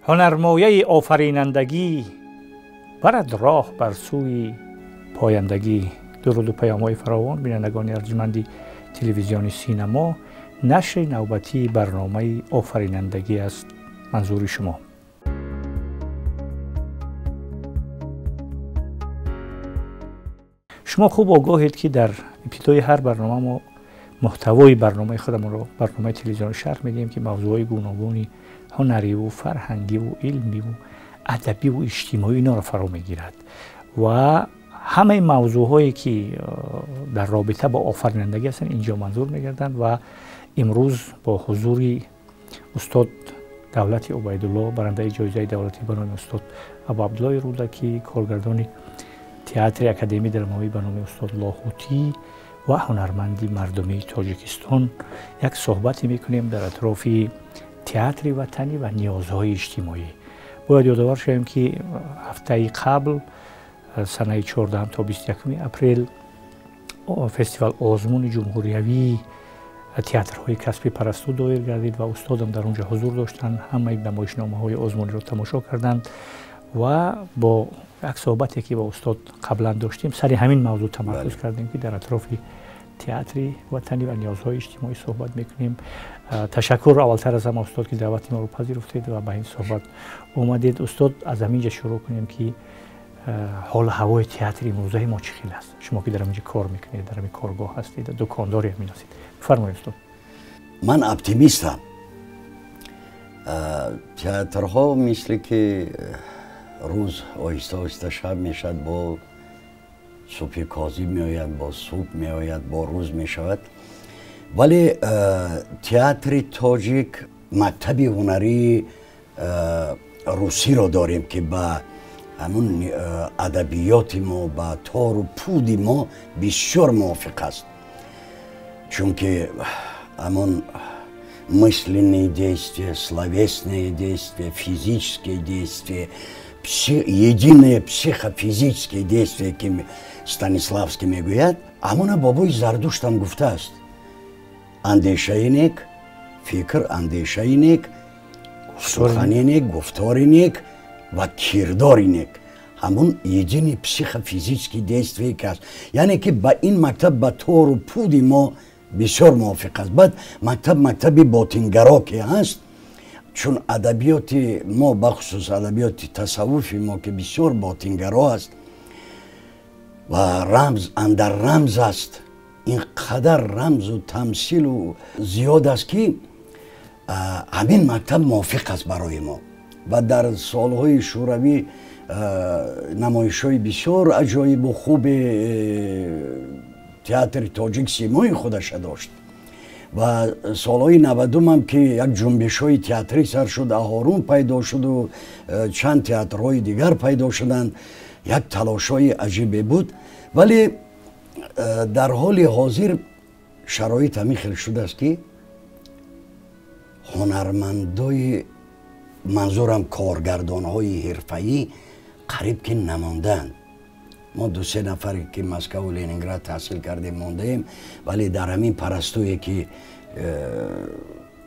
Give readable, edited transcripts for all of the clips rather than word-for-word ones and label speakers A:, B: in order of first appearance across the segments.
A: Ҳунармояи офаринандагӣ барад роҳ бар сӯи пояндагӣ. Дуруду паёмҳои фаровон бинандагони арҷманди телевизиони Синамо, нашри навбатии барномаи офаринандагӣ аст манзури шумо. Шумо хуб огоҳед, ки дар ибтидои ҳар барнома мо муҳтавои барномаи худамонро, барномаи телевизиони шарҳ медиҳем, ки мавзӯъҳои гуногуни ҳунариву фарҳангиву илмиву адабиву иҷтимоӣ инҳоро фаро мегирад ва ҳамаи мавзӯъҳое ки дар робита бо офаринандагӣ ҳастанд, инҷо манзур мегарданд. Ва имрӯз бо ҳузури устод Давлати Убайдулло, барандаи ҷоизаи давлатӣ ба номи устод Абуабдуллои Рӯдакӣ, коргардони театри академии драмавӣ ба номи устод Лоҳутӣ ва ҳунарманди мардумии Тоҷикистон як суҳбате мекунем дар атрофи театри ватанӣ ва ниёзҳои иҷтимоӣ. Бояд ёдовар шавем, ки ҳафтаи қабл, санаи 14 то 21 апрел, фестивал озмуни ҷумҳуриявии театрҳои касби Парасту доир гардид ва устодам дар он ҷо ҳузур доштанд, ҳамаи намоишномаҳои озмуниро тамошо карданд ва бо як суҳбате ки бо устод қаблан доштем, сари ҳамин мавзӯъ тамаркуз кардем, ки дар атрофи театри ватанӣ ва ниёзҳои иҷтимоӣ суҳбат мекунем. Ташаккур аввалтар аз ҳама, устод, ки даъвати моро пазируфтед ва ба ин суҳбат омадед. Устод, аз ҳамин ҷа шурӯъ кунем, ки ҳолу ҳавои театри имрӯзаи мо чӣ хел аст? Шумо ки дар ҳамин ҷо кор мекунед, дар ҳамин коргоҳ ҳастед, дукондори ҳамин ҳастед, бифармоед, устод.
B: Ман оптимистам. Театрҳо мисли ки рӯз оҳиста оҳиста шаб мешавад, бо субҳи козиб меояд, бо субҳ меояд, бо рӯз мешавад. Вале театри тоҷик мактаби ҳунарии русиро дорем, ки ба ҳамун адабиёти мо, ба тору пуди мо бисёр мувофиқ аст, чунки ҳамон мысленные действия, словесные действия, физические действия, единое психофизические действия, ки Станиславский мегӯяд, ҳамона бобои Зардуштам гуфтааст: андешаи нек, фикр, андешаи нек, сухани нек, гуфтори нек ва кирдори нек, ҳамун единый психофизические действие ки аст. Яъне ки ба ин мактаб, ба тору пуди мо бисёр мувофиқ аст. Баъд мактаб мактаби ботингаро ки ҳаст, чун адабиёти мо, бахусус адабиёти тасаввуфи мо, ки бисёр ботингаро аст ва рамз андар рамз аст, ин қадар рамзу тамсилу зиёд аст, ки ҳамин мактаб мувофиқ аст барои мо. Ва дар солҳои шӯравӣ намоишҳои бисёр аҷоибу хуби театри тоҷик симои худаша дошт. Ва солҳои 90-ам ки як ҷунбишҳои театрӣ сар шуд, Аҳорун пайдо шуду чанд театрҳои дигар пайдо шуданд, як талошҳои аҷибе буд. Вале дар ҳоли ҳозир шароит ҳамин хел шудааст, ки ҳунармандои, манзурам коргардонҳои ҳирфаӣ, қариб ки намондаанд. Мо ду-се нафаре ки Москаву Ленинград таҳсил кардем, мондаем, вале дар ҳамин Парастуе ки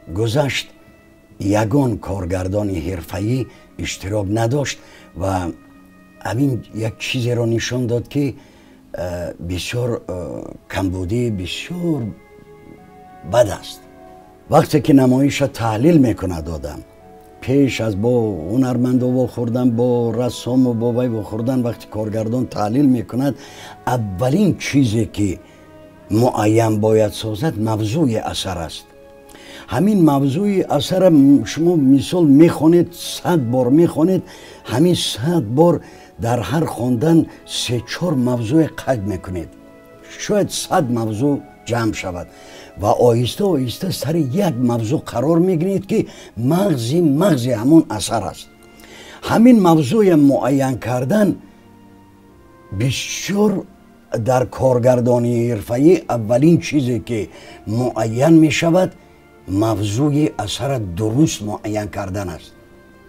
B: гузашт, ягон коргардони ҳирфаӣ иштирок надошт ва ҳамин як чизеро нишон дод, ки бисёр камбудӣ бисёр бад аст. Вақте ки намоиша таҳлил мекунад одам, пеш аз бо ҳунармандо вохӯрдан, бо рассому бо вай вохӯрдан, вақте коргардон таҳлил мекунад, аввалин чизе ки муайян бояд созад, мавзӯи асар аст. Ҳамин мавзӯи асара шумо мисол мехонед, 100 бор мехонед, ҳамин 100 бор дар ҳар хондан се-чор мавзӯе қайд мекунед, шояд 100 мавзӯъ ҷамъ шавад ва оҳиста оҳиста сари як мавзӯъ қарор мегиред, ки мағзи мағзи ҳамон асар аст. Ҳамин мавзӯя муайян кардан бисёр дар коргардонии ҳирфаӣ аввалин чизе ки муайян мешавад, мавзӯи асара дуруст муайян кардан аст.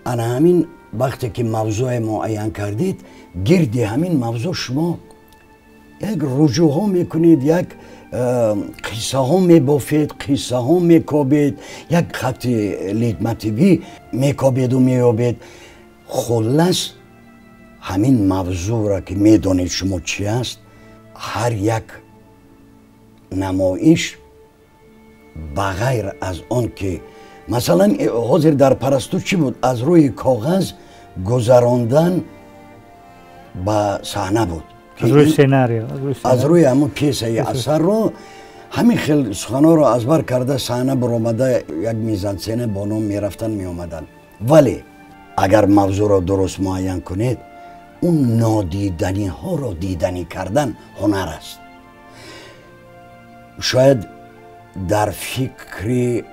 B: Ана ҳамин вақте ки мавзӯе муайян кардед, гирди ҳамин мавзӯъ шумо Як ружӯъҳо мекунед, як қиссаҳо мебофед, қиссаҳо мекобед, як хати лейтмотивӣ мекобеду меёбед. Хуллас, ҳамин мавзӯъро ки медонед шумо чӣ аст, ҳар як намоиш ба ғайр аз он ки масалан ҳозир дар Парасту чӣ буд, аз рӯи коғаз гузарондан ба саҳна буд.
A: Аз рӯи сценарий,
B: аз рӯи ҳамон пьесаи асарро ҳамин хел суханҳоро аз бар карда саҳна баромада як мизансцена бо ном мерафтан меомаданд. Вале агар мавзӯъро дуруст муайян кунед, он нодиданиҳоро диданӣ кардан ҳунар аст. Шояд дар фикри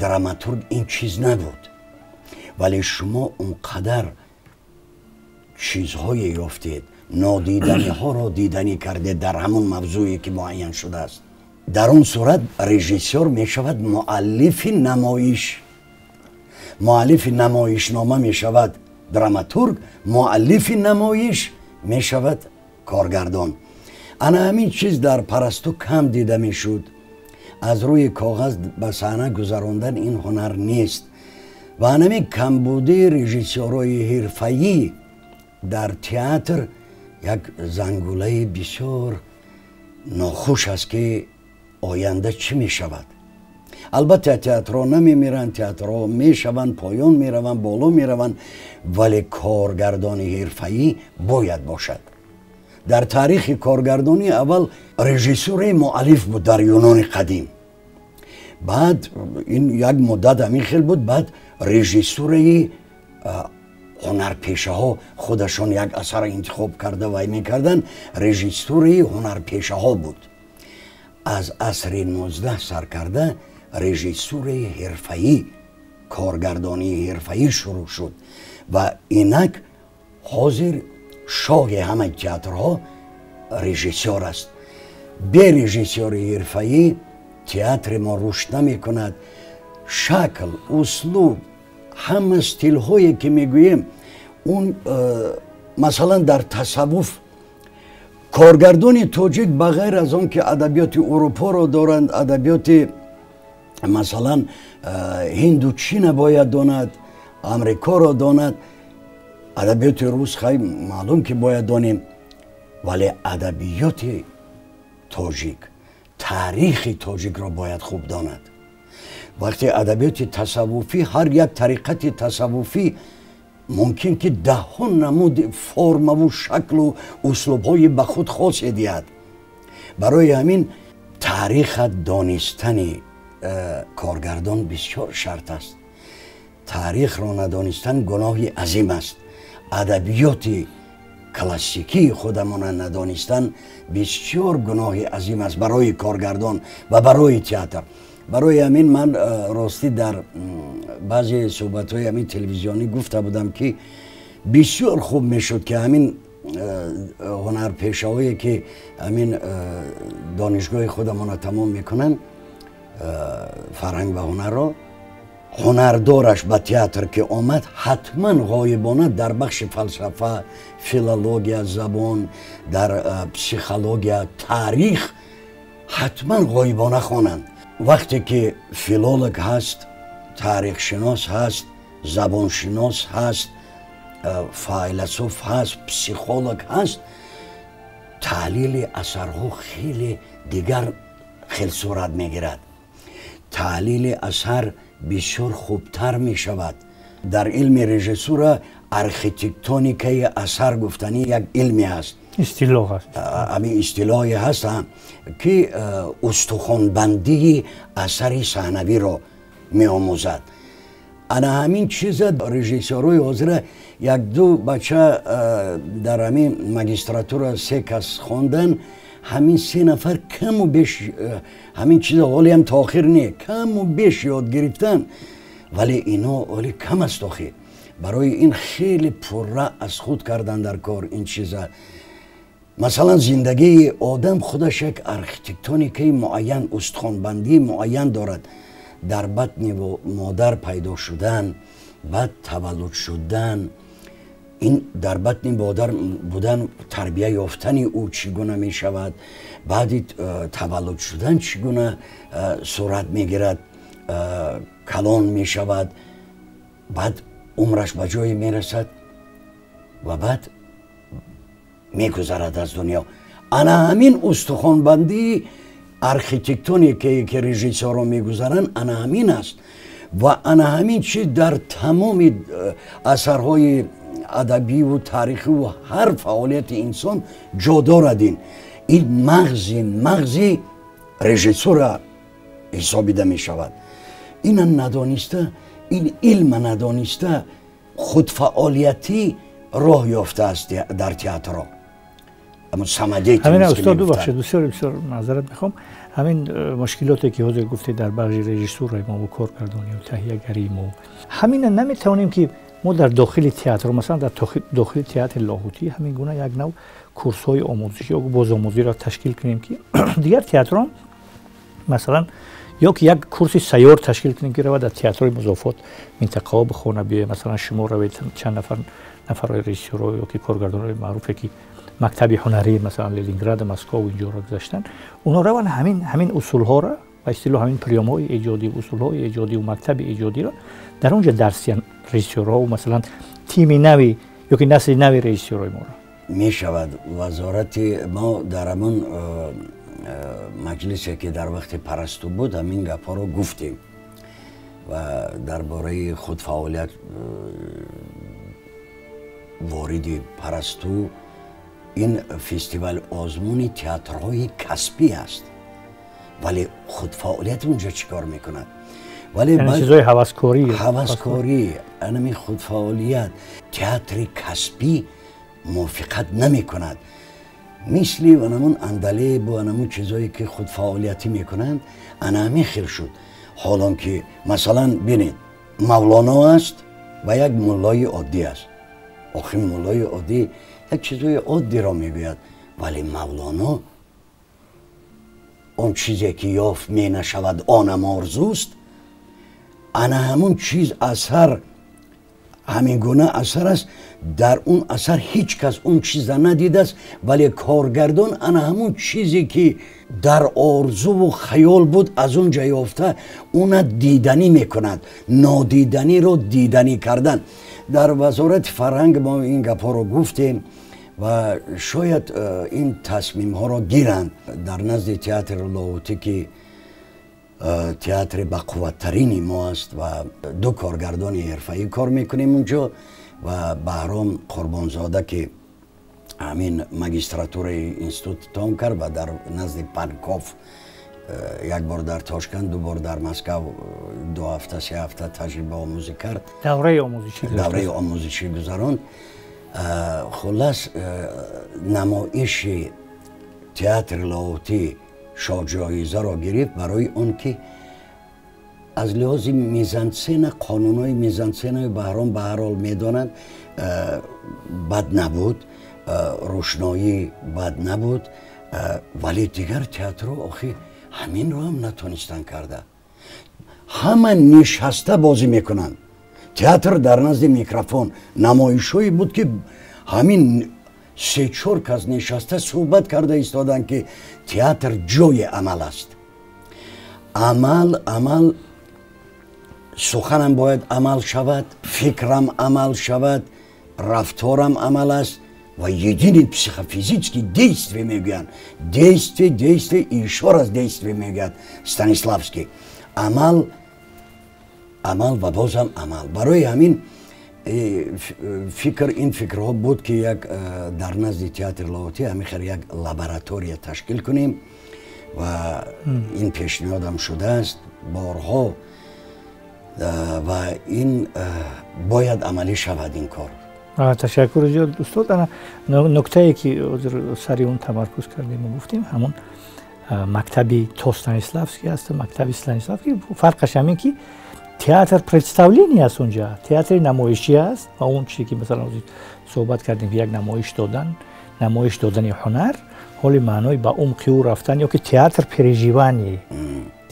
B: драматург ин чиз набуд, вале шумо он қадар чизҳое ёфтед, нодиданиҳоро диданӣ кардед дар ҳамон мавзӯе ки муайян шудааст. Дар он сурат режиссёр мешавад муаллифи намоиш, муаллифи намоишнома мешавад драматург, муаллифи намоиш мешавад коргардон. Ана ҳамин чиз дар Парасту кам дида мешуд. Аз рӯи коғаз ба саҳна гузарондан ин ҳунар нест ва ҳамин камбудии режиссёрҳои ҳирфаӣ дар театр як зангулаи бисёр нохуш аст ки оянда чӣ мешавад. Албатта театрҳо намемиранд, театрҳо мешаванд, поён мераванд, боло мераванд, вале коргардони ҳирфаӣ бояд бошад. Дар таърихи коргардонӣ аввал режиссураи муаллиф буд дар Юнони қадим, баъд ин як муддат ҳамин хел буд, баъд режиссураи ҳунарпешаҳо худашон як асарро интихоб карда вай мекарданд, режиссураи ҳунарпешаҳо буд. Аз асри 19 сар карда режиссураи ҳирфаӣ, коргардонии ҳирфаӣ шурӯъ шуд ва инак ҳозир шоҳи ҳамаи театрҳо режиссёр аст. Бе режиссёри ҳирфаӣ театри мо рушд намекунад. Шакл, услуб, ҳама стилҳое ки мегӯем, он масалан дар тасаввуф коргардони тоҷик ба ғайр аз он ки адабиёти Урупоро доранд, адабиёти масалан ҳинду чина бояд донад, Амрикоро донад, адабиёти рус хай маълум ки бояд донем, вале адабиёти тоҷик, таърихи тоҷикро бояд хуб донад. Вақте адабиёти тасаввуфӣ, ҳар як тариқати тасаввуфӣ мумкин ки даҳҳо намуди формаву шаклу услубҳои ба худ хосе диҳад. Барои ҳамин таъриха донистани коргардон бисёр шарт аст. Таърихро надонистан гуноҳи азим аст. Адабиёти классикии худамона надонистан бисёр гуноҳи азим аст барои коргардон ва барои театр. Барои ҳамин ман ростӣ дар баъзе суҳбатҳои ҳамин телевизионӣ гуфта будам ки бисёр хуб мешуд ки ҳамин ҳунарпешаҳое ки ҳамин донишгоҳи худамона тамом мекунанд, фарҳанг ва ҳунарро, ҳунардораш ба театр ки омад, ҳатман ғоибона дар бахши фалсафа, филология, забон, дар психология, таърих ҳатман ғоибона хонанд. Вақте ки филолог ҳаст, таърихшинос ҳаст, забоншинос ҳаст, файласуф ҳаст, психолог ҳаст, таҳлили асарҳо хеле дигар хел сурат мегирад. Таҳлили асар бисёр хубтар мешавад. Дар илми режиссура архитектоникаи асар гуфтанӣ як илме ҳаст,
A: истилоҳ ҳаст,
B: ҳамин истилоҳе ҳаст ки устухонбандии асари саҳнавиро меомӯзад. Ана ҳамин чиза режиссёрҳои ҳозира як-ду бача дар ҳамин магистратура се кас хондан, ҳамин се нафар каму беш ҳамин чиза ҳолиам то охир не, каму беш ёд гирифтан, вале ино ҳоли кам аст охир. Барои ин хеле пурра аз худ кардан дар кор ин чиза. Масалан зиндагии одам худаш як архитектоникаи муайян, устухонбандии муайян дорад. Дар батни модар пайдо шудан, баъд таваллуд шудан, Ин дар батни модар будан тарбия ёфтани ӯ чӣ гуна мешавад, баъди таваллуд шудан чӣ гуна сурат мегирад, калон мешавад, баъд умраш ба ҷое мерасад ва баъд мегузарад аз дунё. Ана ҳамин устухонбандии архитектонике ки режиссёрро мегузаранд, ана ҳамин аст. Ва ана ҳамин чиз дар тамоми асарҳои адабиву таърихиву ҳар фаъолияти инсон ҷо дорад. Ин мағзи режиссура ҳисобида мешавад. Ина надониста, ин илма надониста худфаъолиятӣ роҳ ёфтааст дар театрро.
A: Ҳамин, устод, бубахшед, бисёр бисёр маъзарат мехоҳам. Ҳамин мушкилоте ки ҳозир гуфтед дар бахши режиссураи мо, коргардонию таҳиягарии мо, ҳамина наметавонем ки мо дар дохили театр, масалан дар дохили театри Лоҳутӣ, ҳамин гуна як нав курсҳои омӯзишӣ ё бозомӯзиро ташкил кунем, ки дигар театрон, масалан, ё ки як курси сайёр ташкил кунем, ки равад дар театрҳои музофот минтақаҳо бихона биёяд, масалан, шумо равед, чанд нафар нафарҳои режиссёрҳо ё ки коргардонҳои маъруфе ки мактаби ҳунарии, масалан, Ленинграду Москов инҷоро гузаштанд, онҳо раванд, ҳамин усулҳоро, ба истилоҳ ҳамин приёмҳои эҷодӣ, усулҳои эҷодиву мактаби эҷодиро дар он ҷо дарс диҳанд режиссёрҳо, масалан, тими нави ё ки насли нави режиссёрҳои моро.
B: Мешавад. Вазорати мо дар ҳамон маҷлисе ки дар вақти Парасту буд, ҳамин гапҳоро гуфтем ва дар бораи худфаъолият вориди Парасту. Ин фестивал озмуни театрҳои касбӣ аст, вале худфаъолият унҷо чӣ кор мекунад?
A: Вале чизҳои ҳаваскорӣ.
B: Ҳаваскорӣ, анами худфаъолият театри касбӣ мувофиқат намекунад. Мисли анамун Андалебу анамун чизҳое ки худфаъолиятӣ мекунанд, ана ҳамин хел шуд. Ҳолон ки, масалан, бинед, Мавлоно аст ва як муллои оддӣ аст. Охи, муллои оддӣ як чизҳои оддиро мегӯяд, вале Мавлоно он чизе ки ёфт менашавад, онам орзуст. Ана ҳамун чиз асар, ҳамин гуна асар аст. Дар он асар ҳеҷ кас он чиза надидааст, вале коргардон ана ҳамун чизе ки дар орзуву хаёл буд, аз он ҷа ёфта, уна диданӣ мекунад. Нодиданиро диданӣ кардан. Дар Вазорати фарҳанг мо ин гапҳоро гуфтем ва шояд ин тасмимҳоро гиранд. Дар назди театри Лоҳутӣ, ки театри бақувваттарини мо аст ва ду коргардони ҳирфаӣ кор мекунем унҷо, ва Баҳром Қурбонзода, ки ҳамин магистратураи институт тамом кард ва дар назди Панков як бор дар Тошканд, ду бор дар Москав 2 ҳафта, 3 ҳафта таҷриба омӯзӣ кард.
A: Давраи омӯзишӣ.
B: Давраи омӯзишӣ гузаронд. Хуллас, намоиши театри Лоҳутӣ шоҳҷоизаро гирифт, барои он ки аз лиҳози мизансцена, қонунҳои мизансценаи Баҳром ба ҳар ҳол медонанд, бад набуд, рӯшноӣ бад набуд, вале дигар театрҳо охи ҳаминро ҳам натонистанд карда. Ҳама нишаста бозӣ мекунанд. Театр дар назди микрофон намоишҳое буд, ки ҳамин се-чор кас нишаста суҳбат карда истоданд, ки театр ҷои амал аст. Амал, амал, суханам бояд амал шавад, фикрам амал шавад, рафторам амал аст ва единый психофизический действие мегӯянд. Действие, действие и ещё раз действие, мегӯяд Станиславский. Амал, амал ва бозам амал. Барои ҳамин фикр, ин фикрҳо буд, ки як дар назди театри Лоҳутӣ ҳамин хел як лаборатория ташкил кунем ва ин пешниҳодам шудааст борҳо ва ин бояд амалӣ шавад, ин кор.
A: Ташаккури зиёд, устод. Ана нуктае ки ҳозир сари он тамаркуз кардем, гуфтем, ҳамон мактаби то Станиславский аст, мактаби Станиславский. Фарқаш ҳамин ки театр представление аст, унҷа театри намоишӣ аст ва он чизе ки, масалан, ҳозир суҳбат кардем, ки як намоиш додан, намоиш додани ҳунар, ҳоли маънои ба умқи ӯ рафтан ё ки театр переживание,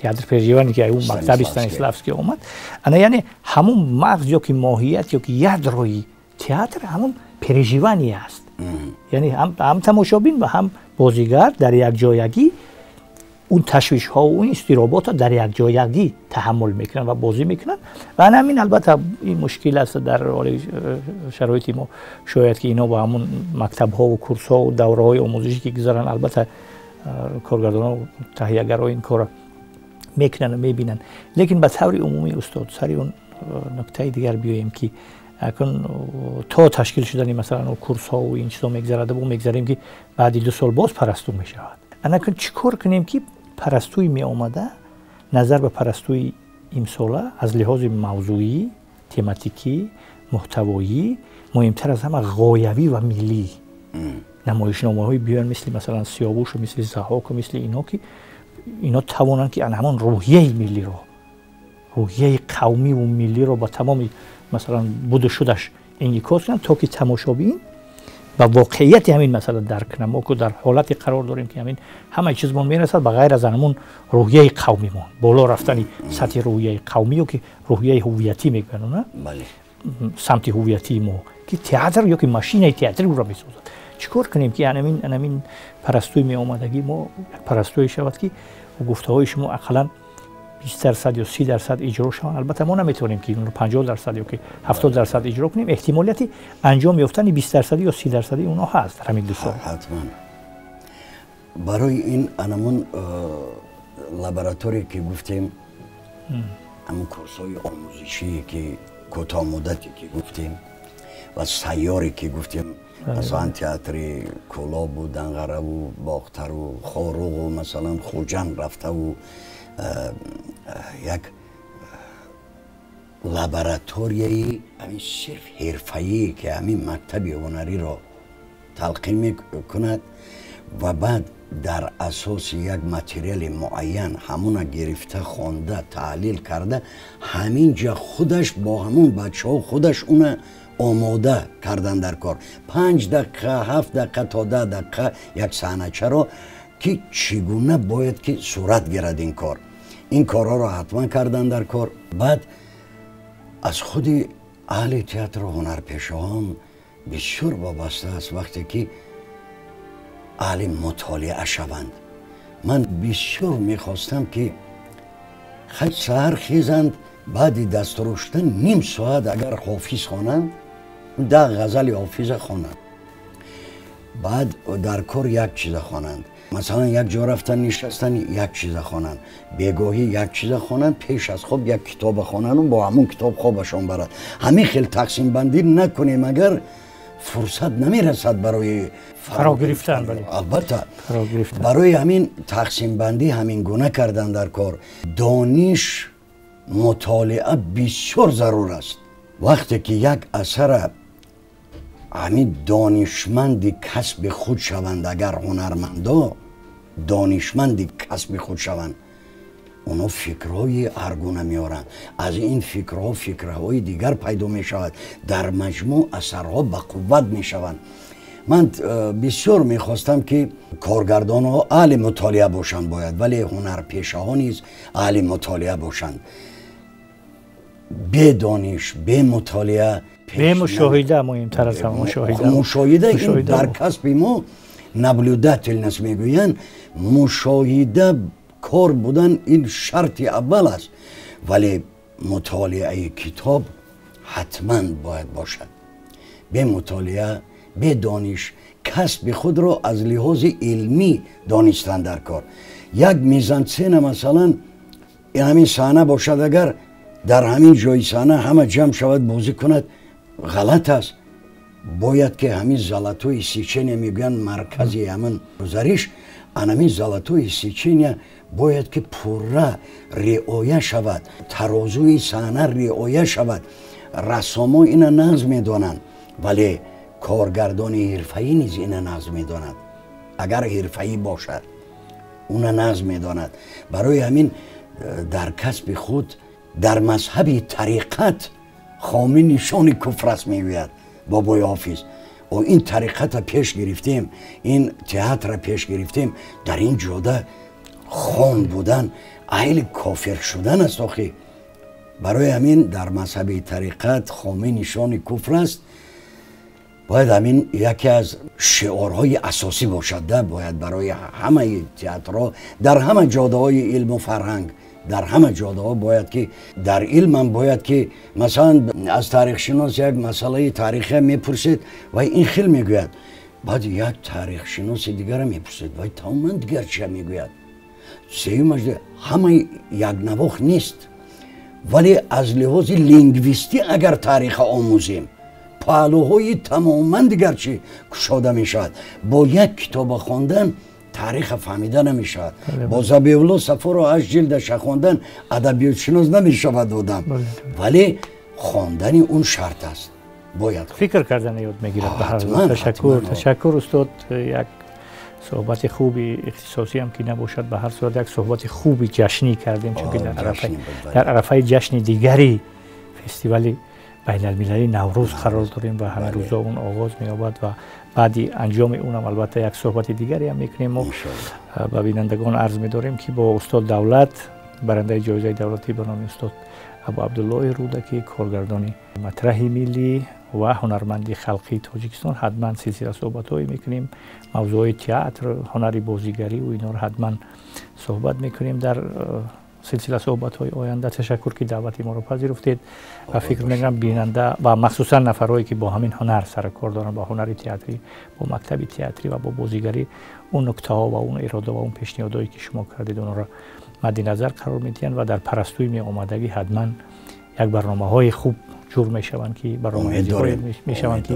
A: театр переживание, ки он мактаби Станиславский омад. Ана, яъне ҳамун мағз ё ки моҳият ё ки ядрои театр ҳамун переживание аст. переживание аст. Яъне ҳам тамошобин ва ҳам бозигар дар якҷоягӣ он ташвишҳо ва он изтироботро дар якҷоягӣ таҳаммул мекунанд ва бозӣ мекунанд. Ва ҳамин албатта ин мушкил аст дар шароити мо. Шояд ки ино ба ҳамун мактабҳо ва курсҳо ва давраҳои омӯзишӣ ки гузаранд, албатта коргардонҳо, таҳиягарҳо ин корро мекунанд ва мебинанд. Лекин ба таври умумӣ устод, сари он нуктаи дигар биёем ки акун то ташкил шудани масалан курсҳо ва ин чизо мегзарад, бо мегзарем ки баъди 2 сол боз парасту мешавад. Анакун чӣ кор кунем ки парастуи меомада назар ба парастуи имсола аз лиҳози мавзӯӣ, тематикӣ, муҳтавоӣ, муҳимтар аз ҳама ғоявӣ ва миллӣ намоишномаҳои биёянд, мисли масалан Сиёвушу, мисли Заҳоку, мисли ино, ки ино тавонанд ки ҳамон рӯҳияи миллиро, рӯҳияи қавмиву миллиро ба тамоми масалан буду шудаш инъикос кунанд, то ки тамошобин ба воқеияти ҳамин масъала дарк кунад. Мо ку дар ҳолате қарор дорем ки ҳамин ҳамаи чизмон мерасад ба ғайр аз ҳамон рӯҳияи қавмимон, боло рафтани сатҳи рӯҳияи қавмӣ ё ки рӯҳияи ҳувиятӣ мегӯянд, на самти ҳувиятии мо, ки театр ё ки машинаи театри ӯро месозад. Чӣ кор кунем ки анамин парастуи меомадагӣ мо як парастуе шавад ки гуфтаҳои шумо ақаллан 20% ё 30% иҷро шаванд? Албатта мо наметавонем ки 50% ё ки 70% иҷро кунем. Эҳтимолияти анҷом ёфтани 20% ё 30% онҳо ҳаст дар ҳамин 2 сол.
B: Ҳатман. Барои ин анамон лабораторие ки гуфтем, ҳамон курсҳои омӯзишие ки кӯтоҳмуддате ки гуфтем ва сайёре ки гуфтем, масалан театри Кӯлобу, Данғараву, Бохтару, Хоруғу, масалан Хуҷанд рафтаву як лабораторияи ҳамин сирф ҳирфаие ки ҳамин мактаби ҳунариро талқин мекунад ва баъд дар асоси як материали муайян ҳамона гирифта, хонда, таҳлил карда, ҳамин ҷа худаш бо ҳамон бачаҳо худаш уна омода кардан дар кор. 5 дақиқа, 7 дақиқа то 10 дақиқа як саҳначаро ки чӣ гуна бояд ки сурат гирад ин кор. Ин корҳоро ҳатман кардан дар кор. Баъд аз худи аҳли театру ҳунарпешаҳон бисёр вобаста аст вақте ки аҳли мутолиа шаванд. Ман бисёр мехостам ки хай саҳар хезанд, баъди дастуруштан ним соат агар ҳофиз хонанд, 10 ғазали ҳофиза хонанд, баъд дар кор як чиза хонанд, масалан як ҷо рафтан нишастан як чиза хонанд, бегоҳӣ як чиза хонанд, пеш аз хоб як китоба хонанду бо ҳамон китоб хобашон барад. Ҳамин хел тақсимбандӣ накунем агар фурсат намерасад барои
A: фаро гирифтан.
B: Албатта барои ҳамин тақсимбандӣ ҳамин гуна кардан дар кор. Дониш, мутолиа бисёр зарур аст. Вақте ки як асара ҳамин донишманди касби худ шаванд, агар ҳунармандо донишманди касби худ шаванд, онҳо фикрҳои ҳаргуна меоранд. Аз ин фикрҳо фикрҳои дигар пайдо мешавад. Дар маҷмӯъ асарҳо ба қувват мешаванд. Ман бисёр мехостам ки коргардонҳо аҳли мутолиа бошанд бояд, вале ҳунарпешаҳо низ аҳли мутолиа бошанд. Бе дониш, бе мутолиа,
A: бе мушоҳида муҳимтар аз ҳама мушоҳида.
B: Мушоҳида ин дар касби мо наблюдательность мегӯянд. Мушоҳида кор будан ин шарти аввал аст, вале мутолиаи китоб ҳатман бояд бошад. Бе мутолиа, бе дониш касби худро аз лиҳози илмӣ донистан дар кор. Як мизансцена масалан ҳамин саҳна бошад, агар дар ҳамин ҷои саҳна ҳама ҷамъ шавад бозӣ кунад, ғалат аст. Бояд ки ҳамин золотое сечение мегӯянд, маркази ҳамин гузариш, анамин золотое сечение бояд ки пурра риоя шавад, тарозуи саҳна риоя шавад. Рассомо ина нағз медонанд, вале коргардони ҳирфаӣ низ ина нағз медонад. Агар ҳирфаӣ бошад, уна нағз медонад. Барои ҳамин дар касби худ, дар мазҳаби тариқат хомӣ нишони куфр аст мегӯяд бобои ҳофиз. Ин тариқата пеш гирифтем, ин театра пеш гирифтем, дар ин ҷода хон будан аҳли кофир шудан аст охи. Барои ҳамин дар мазҳаби тариқат хомӣ нишони куфр аст. Бояд ҳамин яке аз шиорҳои асосӣ бошад, да, бояд барои ҳамаи театрҳо дар ҳама ҷодаҳои илму фарҳанг, дар ҳама ҷодаҳо бояд ки дар илмам бояд ки масалан аз таърихшинос як масъалаи таърихия мепурсед ва ин хел мегӯяд, баъд як таърихшиноси дигара мепурсед, вай тамоман дигар чия мегӯяд. Сеюмаш ҳамаи якнавох нест, вале аз лиҳози лингвистӣ агар таъриха омӯзем, паҳлӯҳои тамоман дигар чӣ кушода мешавад. Бо як китоба хондан таъриха фаҳмида намешавад. Бо Забиулло Сафоро ҳашт ҷилдаша хондан адабиётшинос намешавад одам, вале хондани он шарт аст. Бояд
A: фикр кардан ёд мегирад. Ташаккур, ташаккур устод. Як суҳбати хуби ихтисосӣ ҳам ки набошад, ба ҳар сурат як суҳбати хуби ҷашнӣ кардем, чунки дар арафаи ҷашни дигари фестивали байналмилалии Наврӯз қарор дорем ва ҳамин рӯзо он оғоз меёбад ва баъди анҷоми унам албатта як суҳбати дигаре ҳам мекунем. Мо ба бинандагон арз медорем, ки бо устод Давлат, барандаи ҷоизаи давлатӣ ба номи устод Абу Абдуллоҳи Рӯдакӣ, коргардони матраҳи миллӣ ва ҳунарманди халқии Тоҷикистон, ҳатман силсила суҳбатҳое мекунем. Мавзӯъҳои театр, ҳунари бозигарӣ ва инҳоро ҳатман суҳбат мекунем дар силсила суҳбатҳои оянда. Ташаккур, ки даъвати моро пазируфтед ва фикр мекунам, бинанда ва махсусан нафарҳое, ки бо ҳамин ҳунар сарукор доранд, бо ҳунари театрӣ, бо мактаби театрӣ ва бо бозигарӣ, он нуктаҳо ва он ирода ва он пешниҳодҳое, ки шумо кардед, онҳоро мадди назар қарор медиҳанд ва дар парастӯи меомадагӣ ҳатман як барномаҳои хуб ҷур мешаванд, ки барномарезиҳое мешаванд, ки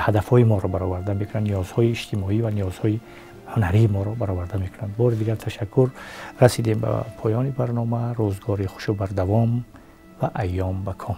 A: ҳадафҳои моро бароварда мекунанд, ниёзҳои иҷтимоӣ ва ниёзҳои ҳунарии моро бароварда мекунанд. Бори дигар ташаккур. Расидем ба поёни барнома. Рӯзгори хушу бардавом ва айём ба ком.